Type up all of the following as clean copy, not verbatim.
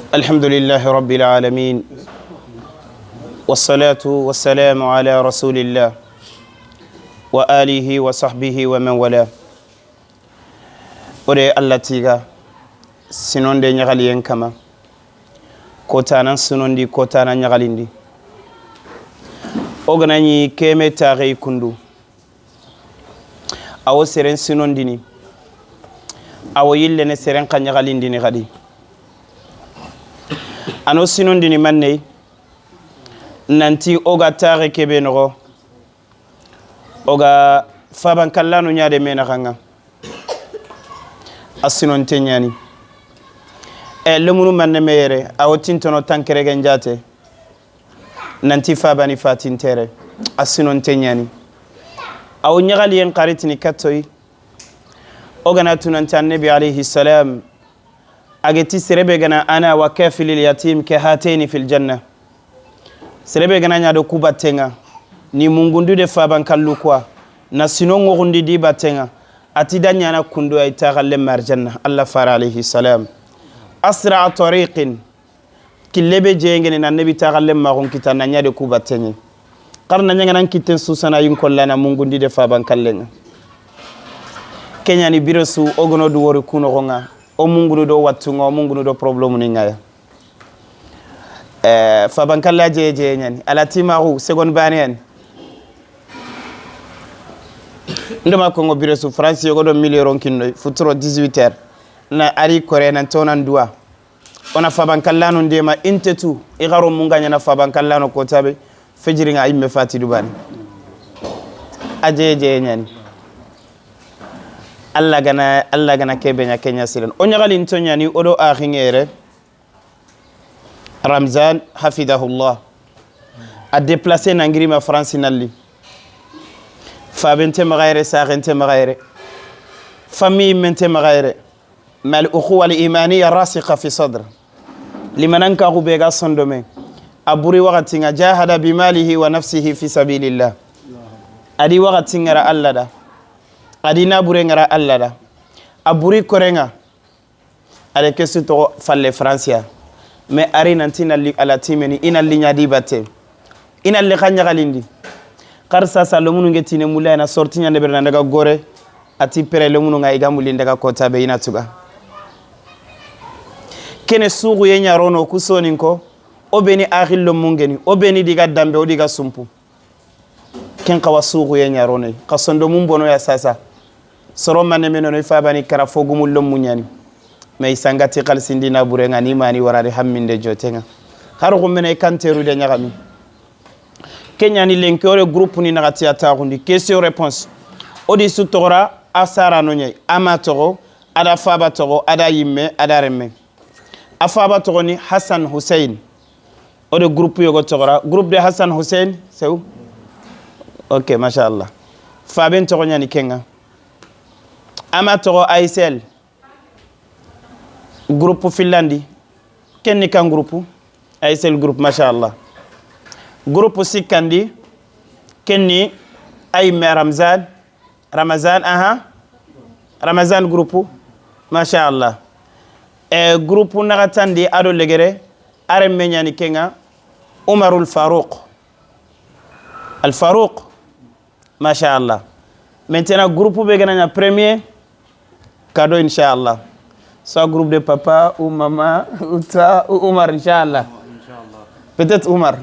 الحمد لله رب العالمين، والصلاة والسلام على رسول الله وآله وصحبه ومن والاه. Ode Allah tiga sinonde ñagaliyen kama kotana sinondi kotana ñagalindi o ganañi keme taxey kundu awo seren sinondini awo yillene seren xa ñagalindini xadi ano sinondini manney nanti oga taxe kebe noxo oga fabankallano ñade me naxanga a sinonte ñani e lemunu manne me yere awo tintono tankeregen jate nanti fabani fatintere a sinonte ñani awo ñagaliyen xaritini kattoyi o gana tunanti annabi alayhi salam ageti serebe gana ana wa kafilil yatim ke hateni fil janna serebe gana ñado kubattenga ni mungundude fabankallu quoi na sino ŋoxundi di battenga ati da ñana kundu ay taxalle marjanna Allah fara alayhi salam asra tariqin killebe jengene na nabi taxalle maxun kita na ñade kubatteŋe xar na ñanganan kitten susana yin kollana mungundi de fabankallenga keñani biro su ogono du wori kunoxonga o mungunu do wattunga o mungunu do problème ni ngaya fabankalla je je ñani ala timaxu seconde bane yani ndema kongo biro su France yogo do million kinno futuro 18 heures na ari kore nan tonan duwa ona fabankallano ndema intetu i garo munganya na fabankallano kotabe fejiringa imme fati dubani aje je ñani Allah gana Allah gana kebe nya kenya silen o nyagali ntonya odo akhingere Ramzan hafidahullah a déplacer nangirima France nalli fabente magayre saxente magayre famille mente magayre mal ukhuwa al imaniya rasikha fi sadr limanan ka gubega sondome aburi wakati nga jahada bimalihi wa nafsihi fi sabilillah adi wakati ngara Allah da adi nabure ngara Allah da aburi korenga ale kesu to falle francia mais ari nanti nalli ala timeni ina linya di batte ina li khanya galindi karsa salomunu ngetine mulay na sorti nyande berna daga gore ati pere lomunu nga igamuli daga kota be ina tuga kene sugu yenya rono kusonin ko obeni akhillo mungeni obeni diga dambe odiga sumpu ken kawa sugu yenya rono kasondo mum bono ya sasa soro manne menono ifabani kara fogumul lomunyani mais sangati khalsindi na burenga ni mani warade hamminde jotenga har gumene kanteru de nyagami kenya ni lenkore groupe ni nagati atagundi question réponse odi su tora asara no nyai ama togo ada faba togo ada yimme ada remme afaba togo ni Hassan Hussein odi groupe yogo togora groupe de Hassan Hussein c'est où? OK, mashallah. Faben togo nyani kenga ama togo Aisel groupe Finlandi kenni kan groupe Aisel groupe mashallah groupe Sikandi kenni ay Ramzan Ramazan aha Ramazan groupe mashallah e groupe nagatandi ado legere aremme nyani kenga Umarul Faruq Al Faruq mashallah. Maintenant groupe be gana premier cadeau inshallah soit groupe de papa ou maman ou toi ou Umar inshallah. Peut-être Umar.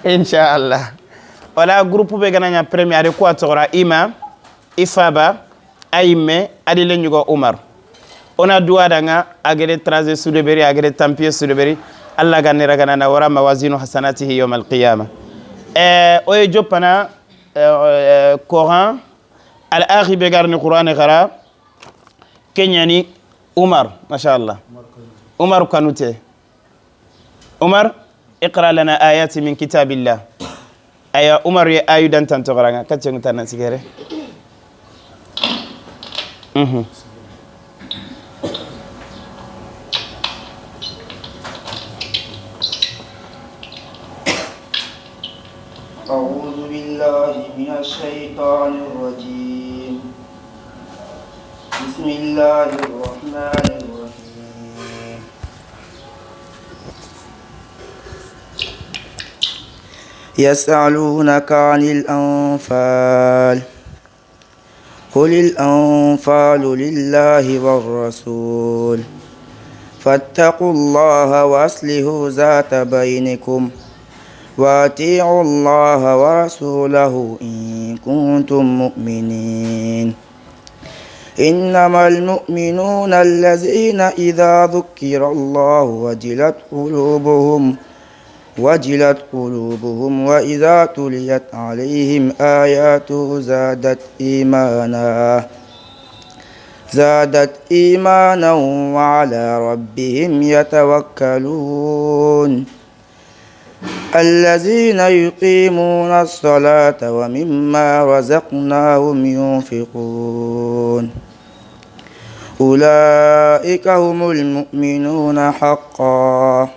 Inch'Allah. Wala groupe be gana premier ade ko atora ima ifaba aime adi lenyugo Umar. Ona duwa danga agere traze sudeberi agere tampie sudeberi Allah ganera gana na wara mawazinu hasanatihi yawm al-qiyamah. Oye jopana Coran al akhi be garni Qur'an khara kenyani Umar mashallah. Umar Kanute. Umar اقرا لنا آيات من كتاب الله. ايا عمر يا ايدان تنتغرا كاتشن تانا سيغري. أعوذ بالله من الشيطان الرجيم. بسم الله الرحمن الرحيم. يسألونك عن الأنفال قل الأنفال لله والرسول فاتقوا الله وأصلحوا ذات بينكم وأطيعوا الله ورسوله إن كنتم مؤمنين. إنما المؤمنون الذين إذا ذكر الله وجلت قلوبهم وإذا تليت عليهم آياته زادت إيمانا وعلى ربهم يتوكلون. الذين يقيمون الصلاة ومما رزقناهم ينفقون. أولئك هم المؤمنون حقا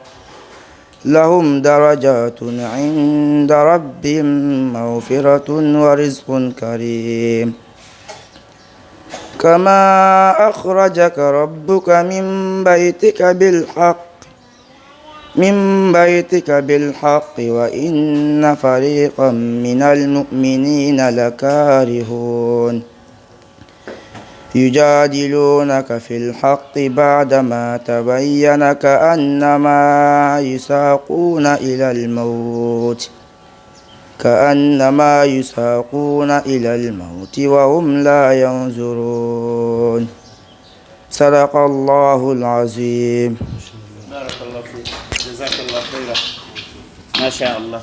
لهم درجات عند ربهم مغفرة ورزق كريم. كما أخرجك ربك من بيتك بالحق وإن فريقا من المؤمنين لكارهون. يجادلونك في الحق بعدما تبين كأنما يساقون إلى الموت وهم لا ينظرون. صدق الله العظيم. بارك الله فيك، جزاك الله خيرا. ما شاء الله.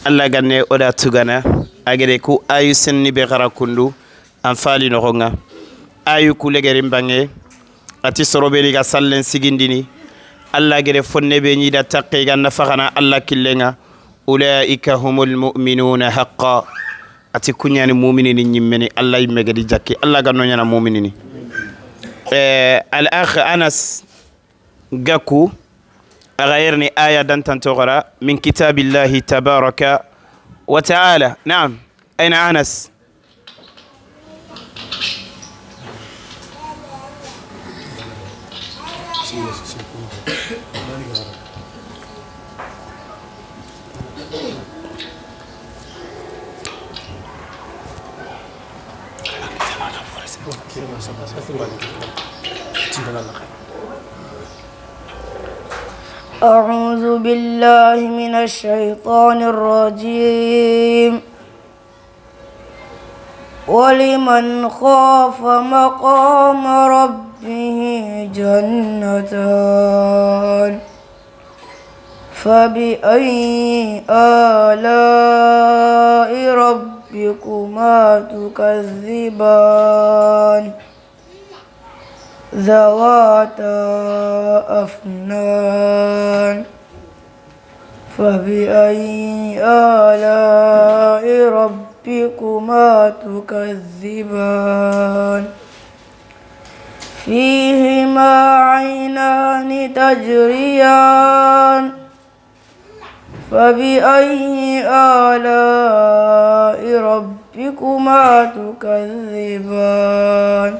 الله ganne oda tugana agere ku ayu senni be gara kundu anfali noxonga ayu kulegerin bange ati sorobeni ga sallen sigindini alla gere fonne be ñida takke ga nafaxana alla killenga ulaika humul mu'minuna haqqa ati kuñani muminini ñimmeni alla yimme gedi jakki alla ganno ñana muminini. Al akh Anas Gaku أغيرني آية دانتان تغرى من كتاب الله تبارك وتعالى. نعم، أين أنس؟ أعوذ بالله من الشيطان الرجيم. ولمن خاف مقام ربه جنتان فبأي آلاء ربكما تكذبان؟ ذواتا أفنان فبأي آلاء ربكما تكذبان؟ فيهما عينان تجريان فبأي آلاء ربكما تكذبان؟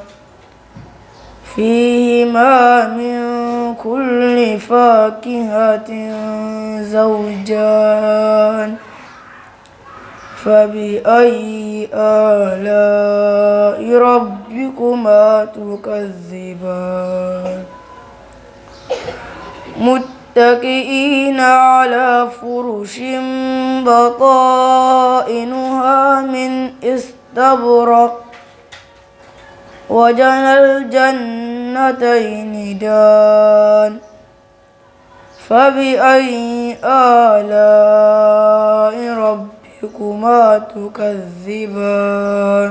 فيهما من كل فاكهة زوجان فبأي آلاء ربكما تكذبان؟ متكئين على فرش بطائنها من استبرق وجنى الجنتين دان فبأي آلاء ربكما تكذبان؟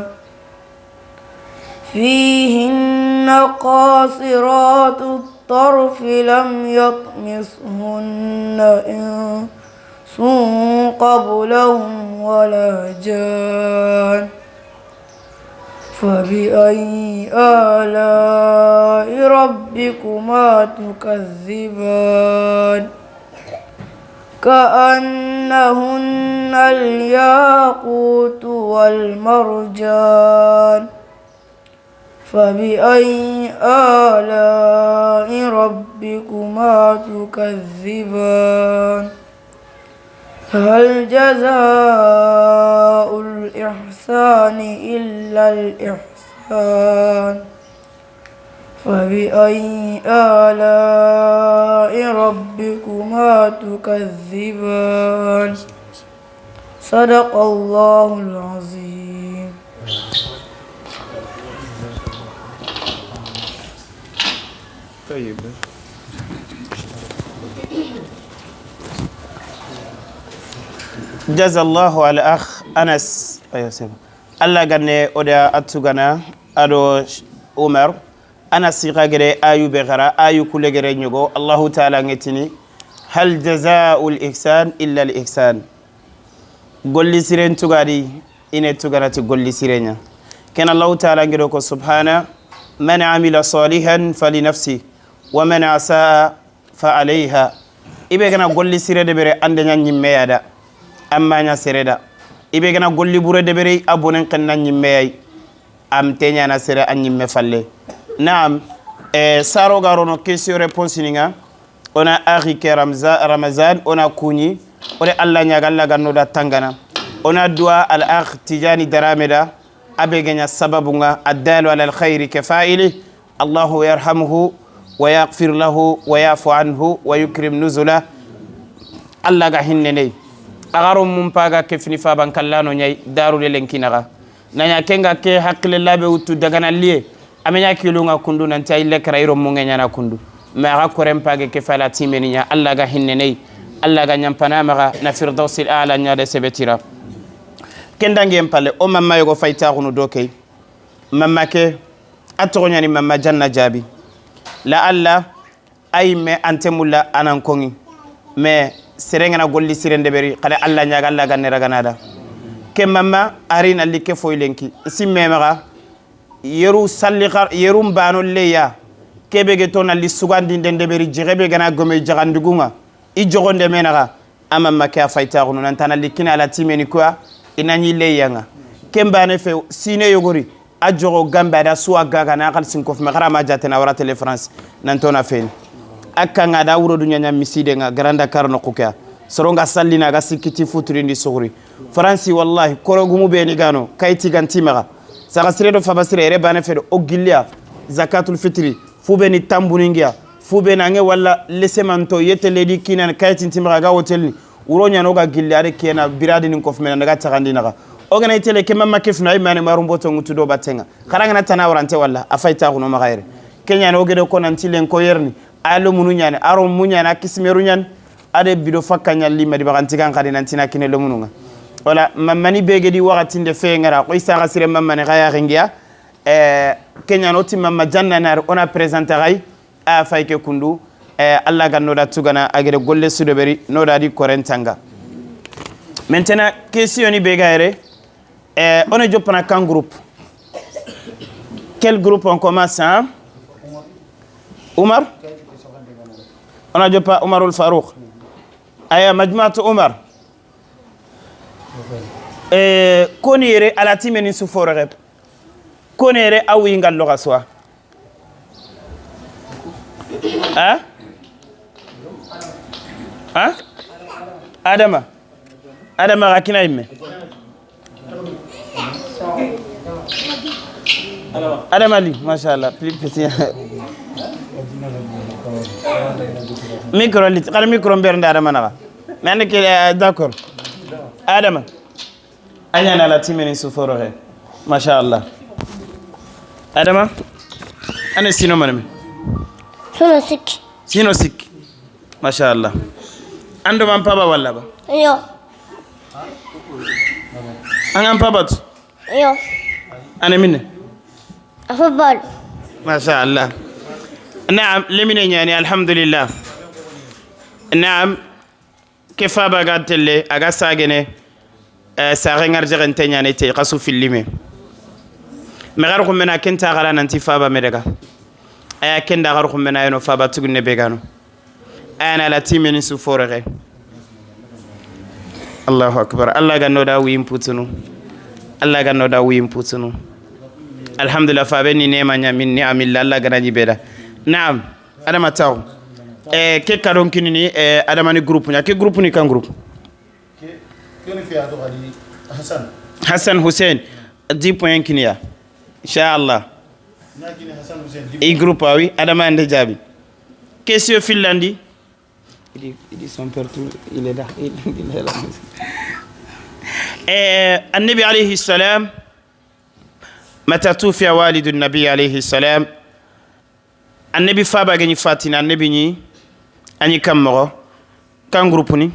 فيهن قاصرات الطرف لم يطمثهن إنس قبلهم ولا جان فبأي آلاء ربكما تكذبان؟ كأنهن الياقوت والمرجان فبأي آلاء ربكما تكذبان؟ هل جزاء الإحسان إلا الإحسان؟ فبأي آلاء ربكما تكذبان؟ صدق الله العظيم. طيب، جزا الله على أخ أنس. أيوة سيما الله غني أودا أتوغنا أدو عمر أنا سيغا غري آيو بغرا آيو كل غري نيغو. الله تعالى نتني هل جزاء الإحسان إلا الإحسان. قولي سيرين تغاري إن تغارة قولي سيرين كان الله تعالى نغيرك سبحانه من عمل صالحا فلنفسه ومن أساء فعليها. إبه كنا قولي سيرين دبري عندنا نيميا دا أما نا سيردا. إبه كنا قولي بوري دبري أبونن كنا نيميا أم تنيا نا سيرة أن نيمي فالي. نعم. سارو غارونو question réponse ninga ona ari ke Ramazan ona kuni ore Allah nyaga Allah ganno da tangana ona dua al akh Tijani Darameda abegenya sababunga addalu ala al khairi kafaili Allahu yarhamhu wa yaghfir lahu wa yafu anhu wa yukrim nuzula. Allah ga hinnene agaro mum paga kefni faban kallano nyai darul lenkinaga nanya kenga ke hakkile labe utu dagana liye amenya kilunga kundu nanti ay lekra iro mungenya na kundu ma ga korem page ke fala timeninya Allah ga hinnene Allah ga nyampana maga na firdausil a'la nya de sebetira kendange empale o mamma yogo fayta gunu dokey mamma ke atogonya ni mamma janna jabi la alla ay me antemulla anan kongi me serenga na golli sirende beri kala Allah nyaga Allah ga neraga nada ke mamma arina like foylenki simme maga yeru salli khar yeru mbano leya kebe ge tona li sugandi ndende beri jirebe gana gome jagandugunga i jogonde menaga amamma ke fayta gunu nantana likina ala timeni kwa inani leyanga kembane fe sine yogori a jogo gamba da suwa gaga na khal sin kof me khara ma jatena wara tele France nantona fen akanga da wuro dunya miside nga granda karno kuka soronga sallina ga sikiti futurindi suguri France wallahi korogumu be ni gano kayti ganti maga saka siredo fabasire ere bane fe o gillia zakatul fitri fube ni tambuningia fube nange walla lesemanto yete ledi kinan kayti timaga ga hotel wuro nyano ga gillia are kena biradi ni kof mena daga tagandi naga ogana itele ke mamma kefna ay mane marumbo to ngutu do batenga karanga na tana warante walla afayta gono magaire kenya no gede ko nanti len ko yerni alo munu nyane aro munyana kismeru nyan ade bido fakanya lima di baganti kan kadi nanti na kine lo mununga wala mamani bege di wakati nde fe ngara ko isa gasire mamani gaya ringia kenya no ti mamma janna nar ona presenter ay a fayke kundu Allah ganno da tugana agere golle sudoberi no da di korentanga. Maintenant question ni bega ere on est jopana kan groupe. Quel groupe on commence hein? Umar? On a jopa Umarul Farouk. Aya majmuatu Umar. Koni ere ala timeni sufore koni ere awi ngal loga soa. Hein? Hein? Adama. Adama rakina imme. Adama Ali, mashallah, plus petit. Micro lit, qala micro mbernda Adama naga. Mais que d'accord. Adama. Anya la timeni sufore. Mashallah. Adama. Ana sino manami. Sino sik. Sino sik. Mashallah. Ando man paba walla ba? Yo. Angam paba tu? Yo. Ana minne? Afbal. Mashallah. نعم لمن يعني الحمد لله. نعم كيف بقى تلي أجا ساجنة ساغن أرجع أنت يعني تي قصو في الليمة. مغاركم منا كنت أغلى ننتي فابا مرجع. أيا كنت أغاركم منا ينو فابا تقول نبيجانو. أنا لا تيمني سفورة. الله أكبر. الله جنو داوي ينبوتنو. الله جنو داوي ينبوتنو. الحمد لله فابني نعمة من نعم الله الله جناني بيدا. نعم أنا ما تاو. كي كارون كنيني أنا ماني groupe نيا كي groupe ني كان groupe. Hassan Hussein 10 points kiniya inchallah. I groupe awi adama ande jaabi question finlandi. Il dit son père tout il est là, il est là. النبي عليه السلام متى توفي والد النبي عليه السلام؟ النبي فابا غني فاتنا النبي ني اني كم مغو كان groupe ni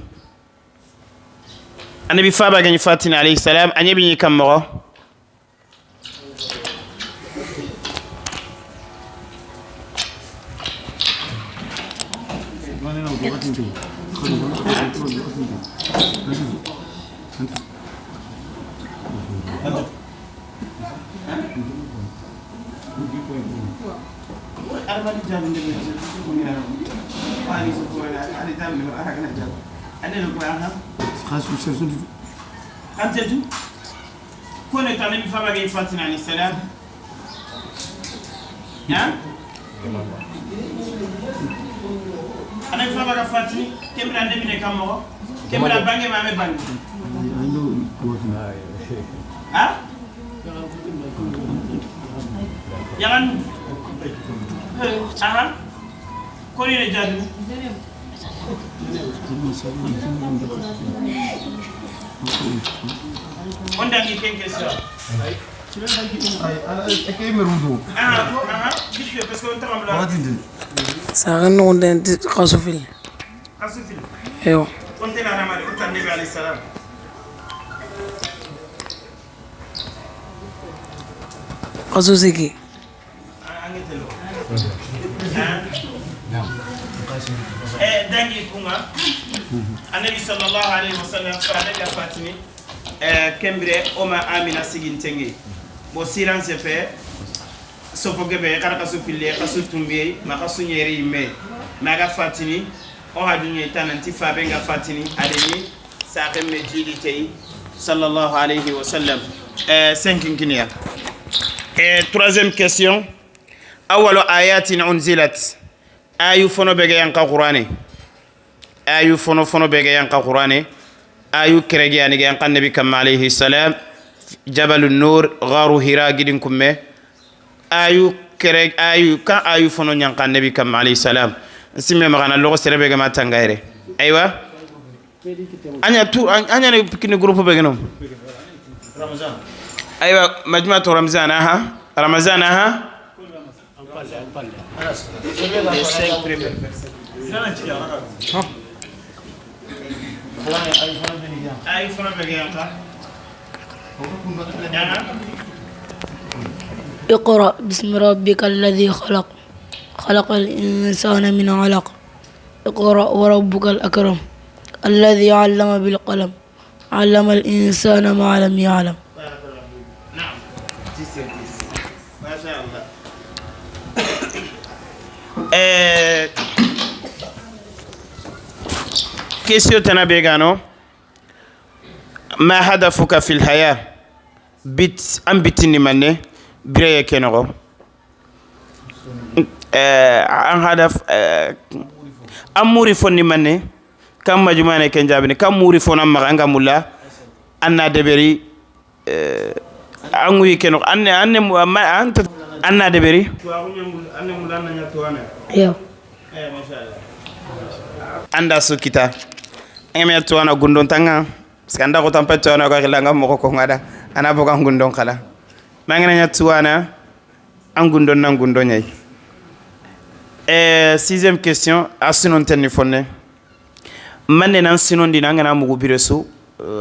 النبي فابا غني فاتنا عليه السلام النبي ني كم مغو Ana fa baga fatini kembra ndemi ne kammo kembra bange mame bange ha yalan aha kori ne jadu on dangi kenke sa ساغن غندن قاسوفيل قاسوفيل. ايوه كنت انا مالي قلت النبي عليه السلام. قاسوسيكي دانجي كوما النبي صلى الله عليه وسلم فعلك فاطمه kembre oma amina sigintenge bo siran se fe sofo gebe kara kasu fille kasu tumbe ma kasu nyeri me maga fatini o hadunye tananti fa benga fatini adeni sa kemme jidi tay sallallahu alayhi wa sallam. 5 kinia. Troisième question. Awwalu ayatin unzilat ayu fono bege yanka qur'ani ayu fono fono bege yanka qur'ani ayu kerege ani yan kan nabi kam alayhi salam jabalun nur gharu hira gidin kumme ayu kerege ayu ka ayu fono nyan kan nabi kam alayhi salam simme magana logo serebe ga matangayre aywa anya tu anya ne kini groupe be genom ramazan aywa majma'atu ramazan aha ramazan aha les 5 premières versets. اقرأ باسم ربك الذي خلق خلق الإنسان من علق اقرأ وربك الأكرم الذي علم بالقلم علم الإنسان ما لم يعلم. نعم ما شاء الله. Question tana begano ما هدفك في الحياة بيت أم بيتني مني بريء كنغو أن هدف أم موري فوني مني كم مجموعة كنجابني كم موري فون أم مغانغا مولا أنا دبري أنغوي كنغو أن أن ما أنت أنا دبري يو anda sukita ngame tuana gundon tanga skanda ko tampa tuana ko khilanga moko ko ngada ana boka gundon kala mangana nya tuana an gundon nan gundon nyai. Sixième question asinon tenni fonne manne nan sinon dina ngana mugu biresu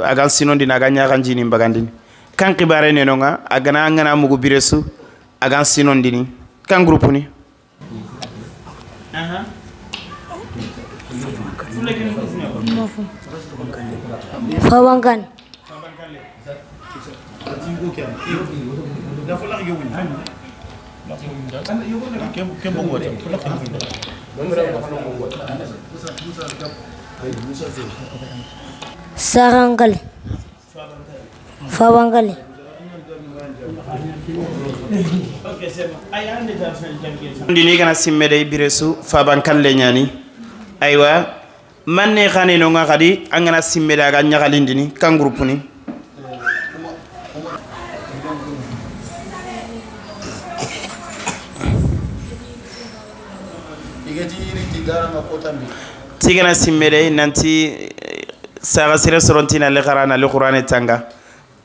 agan sinon dina ga nya ganjini mbagandini kan qibare ne nonga agana ngana mugu biresu agan sinon dini kan groupe ni aha Fawangan. Sarangal. Fawangal. Ndini kana simmede biresu fabankalle nyani aywa Manne khane no nga khadi angana simmeda ga nyagalindini kan groupe ni. Tigana simmede nanti saga sire sorontina le kharana le qur'ane tanga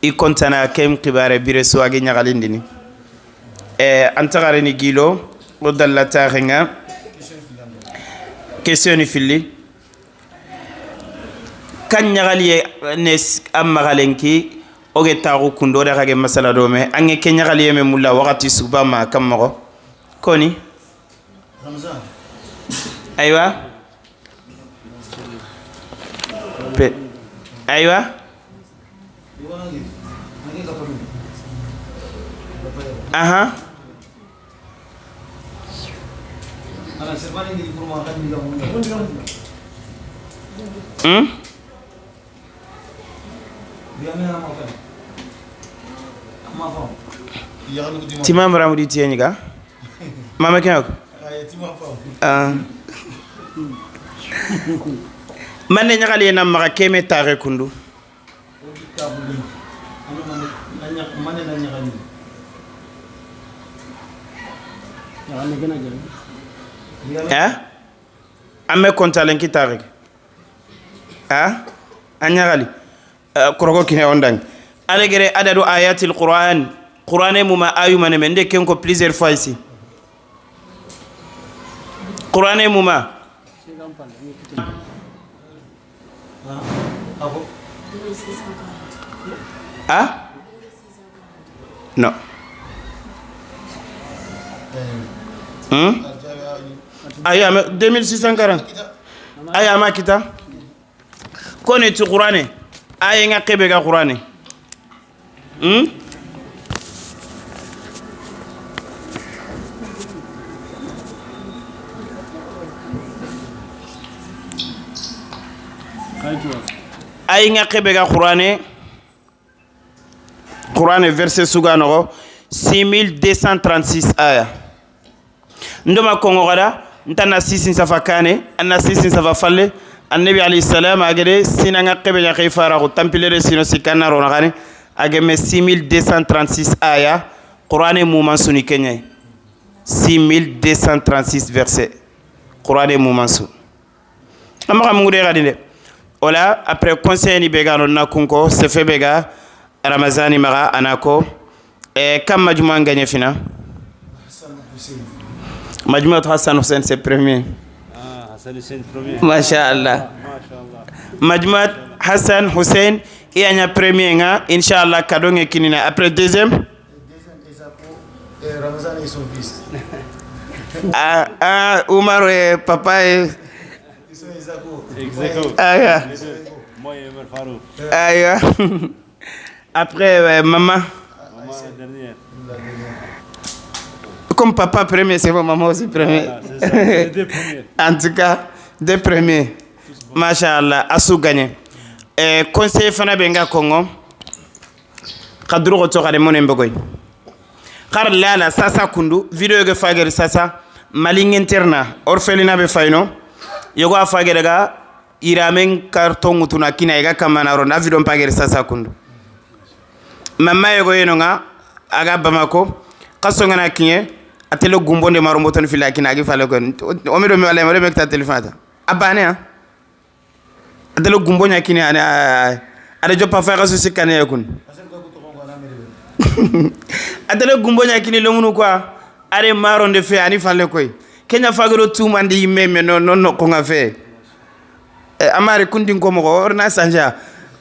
i kontana kem kibare bire suagi nyagalindini antagare ni gilo o dalla taxenga question ni filli kan ñagaliye ne a maxalenki oge taxu kundo da xage masala do me ange ke ñagaliye me mulla waxati suba ma kam moxo koni aywa pe aywa aha Timam ramudi tieniga mama kenok manne nyagali na maka keme tare kundu ame kontalen ki tare ha anyagali koroko kine ondang alegere adadu ayatil qur'an qur'ane muma ayu mane mende kenko plusieurs fois ici qur'ane muma ah non aya 2640 aya makita kone tu qur'ane aya nga kebe ga qur'ane ay nga kebe ga qur'ane qur'ane verset sugano 6236 aya ndoma kongo gada ntana sisin safa kane anna sisin safa falle annabi alayhi salam agere sinanga kebe nya khayfara ko tampilere sino sikana rona gane ageme 6236 aya qur'ane muman suni kenya 6236 verset qur'ane muman su amma kam ngude gadi de wala après conseil ni bega non na kunko sefe bega ramazani maga anako kam majuma nganye fina Majmouat Hassan Hussein c'est premier. Ah, Hassan Hussein premier. Masha'Allah. Majmouat Hassan Hussein il y a un premier nga inshallah cadeau kinina après deuxième. Deuxième Ramazan et son fils. Ah ah Oumar et papa et ils sont Isako. Exactement. Ah moi et Omar Farouk. Ah après maman. Maman la dernière. Comme papa premier, c'est bon, maman aussi premier. Voilà, c'est ça, les deux premiers. En tout cas, deux premiers. Bon. Masha'Allah, assou gagné. Conseil fana benga Congo. Kadru goto kade monen bogoy. Khar lala sasa kundu, video ge fagere sasa, Mali interna, orphelinat be fayno. Yogo a fagere ga iramen carton mutuna kina ega kamana ro na video pagere sasa kundu. Mama yogo yenonga aga Bamako kaso ngana kinye atelo gumbonde marombo ton fila kina agi fale ko o mi do mi wala mi ta téléphone ta abane ha atelo gumbo nya kine ana ada joppa fa kaso sikane yakun atelo gumbo nya kine lomunu quoi are maronde fe ani fale koy kenya fagoro tumandi meme no no no ko nga fe amare kundin ko mo orna sanja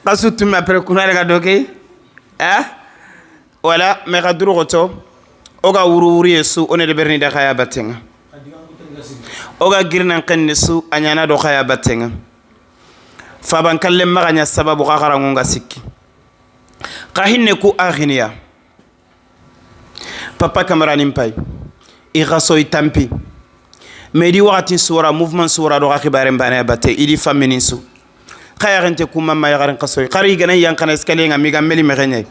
kaso tumi après kunare ga doke ah wala me ga duru goto oga wuru wuru yesu one de berni da khaya batenga oga girnan qenne su anyana do khaya batenga faban kalle maganya sababu khara ngonga sikki qahinne ku aghniya papa camarani pay i khaso itampi medi wakati sura mouvement sura do khibare mbane batte idi faminin su khaya rente ku mamma ya garan khaso khari gana yan kana escalier nga miga meli megenye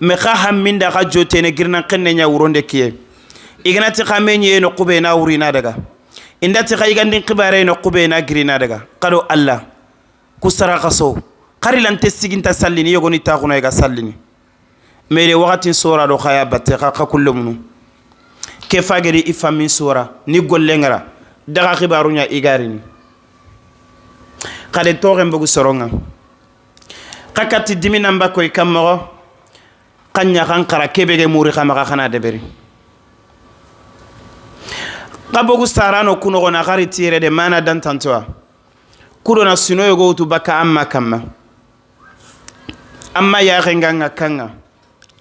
me kha hamminda kha jotene girnan qenne nya wuronde kiye ignati khamenye no qube na wurina daga Indati khayigandin khibare no qube na girina daga kado Allah ku saraka so qarilante siginta sallini yogoni taxuna iga sallini mere wakatin sora do khaya batte xa kullumunu ke fageri i fammin sora ni gollengara daga khibarunya igarini xade toxen bogu soronga xa katti diminamba koy kammoxo xa ñaxan xara kebe ge muri xamaxa xana deberi xa bogu sarano kunoxona xari tire de mana dantantoa kudona sino yogo wutu bakka amma kamma amma yaxenganga kanga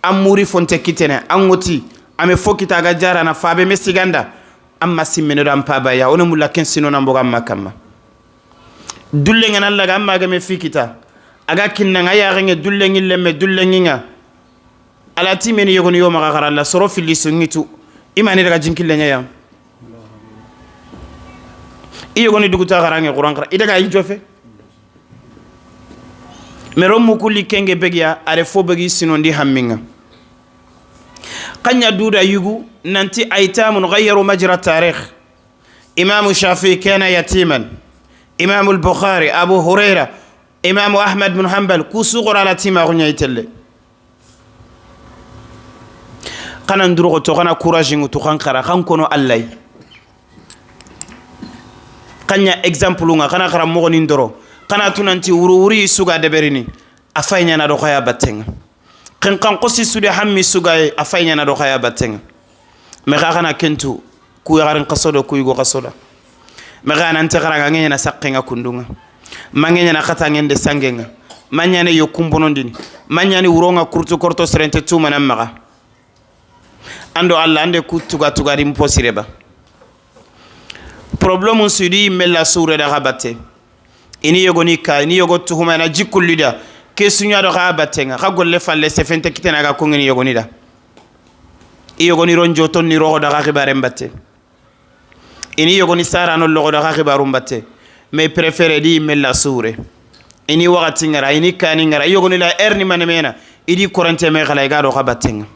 an muri fonte kitene an ŋoti ame fo kita aga jarana fabe me siganda amma simmene do an pabaya one mulla ken sino nan boga amma kamma dulle ngana laga amma ga me fi kita aga kinnanga yaxenge dulle ngillemme dulle nginga ala timeni yogoni yo maxa xara la soro filli sungitu imani daga jinkille ɲaya i yogoni duguta xarange xuran xara i daga i jofe mero mukulli kenge begiya are fo begi sinondi hamminga xaña duda yugu nanti aytamun غيروا مجرى التاريخ. إمام الشافعي كان يتيما، إمام البخاري، أبو هريرة، إمام أحمد بن حنبل كوسوغر على تيما غنيا xana nduroxoto xana courage ŋutu xan xara xan kono allay xaña exemple nga xana xara moxonin doro xana tunanti wuru wuri suga deberini a fay ñana do xaya battenga xen xan xosi sude hammi sugaye a fay ñana do xaya battenga mais xa xana kentu ku yaxarin xasodo ku yugo xasoda mais xa nante xaranga nge ñana saqenga kundunga mange ñana xatangende sangenga ma ñane yo kumbonondini ma ñani wuronga kurtu korto serente tumanan maxa ando alla ande ku tuga tugari mposireba problème sudi mella sure da rabatte ini yogoni ka ini yogo tuhuma na jikullida ke sunya do rabatte nga golle falle sefente kitena ga kongini yogoni da i yogoni ronjo ton ni rogo da xibare mbatte ini yogoni sara no logo da xibaru mbatte mais préféré di mella sure ini wakati ngara ini kani ngara yogoni la erni manemena idi korante me xala ga do rabatte nga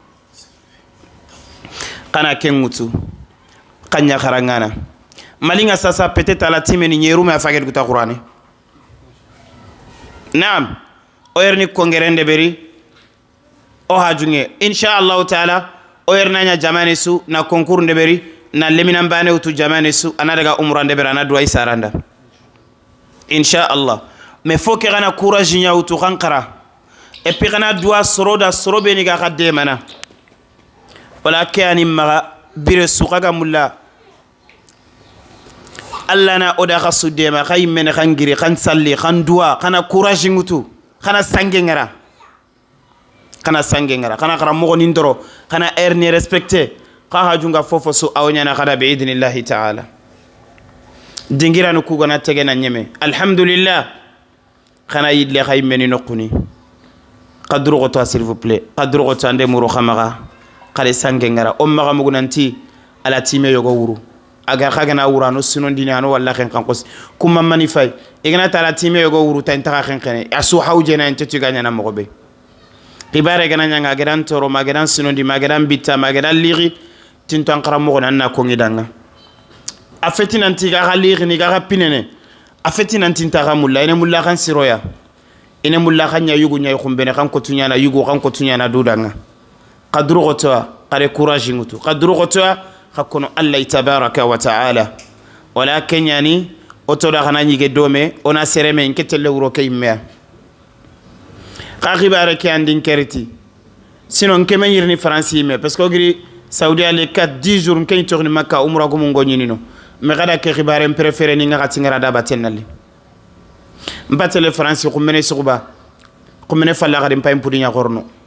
kana kengutu kanya kharangana malinga sasa peut-être ala timeni nyerume afage guta qur'ani naam o yerni kongerende beri o hajunge insha Allah taala o yernanya jamane su na concours nde beri na leminan bane utu jamane su ana daga umra nde beri ana duwa saranda insha Allah. Mais faut que kana courage nya utu kankara et puis kana duwa soroda sorobe ni ga kadde mana wala ke ani maga bire sukaga mulla alla na oda khasu dema khay men khangiri khan salli khan duwa kana courage ngutu kana sange ngara kana sange ngara kana khara mo ni ndoro kana erni respecter ka hajunga fofo su awnya na khada bi idnillahi ta'ala dingira no ku gana tege na nyeme alhamdulillah kana yidle khay men nokuni qadru goto s'il vous plaît qadru goto ande muru khamaga kale sange ngara o maga mugunanti ala time yogo wuru aga khagana wura no sinondini ano walla khen kan qos kuma mani fay igana tala time yogo wuru tan ta khen khene asu hawjena en tetu ganya na mogobe qibare gana nyanga garan toro magaran sinondi magaran bitta magaran liri tintan qara mo na ko ngidanga afeti nanti ga liri ni ga pinene afeti nanti ta ga mulla ene mulla kan siroya ene mulla kan nya yugu nya khumbene kan ko tunya na yugu kan ko tunya na dudanga qadru gotoa qare courage ngutu qadru gotoa hakono Allah tabaraka wa taala walakin yani otoda xana ñige dome ona sereme nketelle wuro ke yimmea xa xibare ke andin keriti sinon nkeme ñirini France yimme parce que ogiri Saudi ale 4 10 jours nke toxni Makka umra gumu ngoñinino mais xada ke xibare préféré ni nga xatingara da baten nali mbatele France xumene suxuba xumene falla xadim payim pudiña xorno.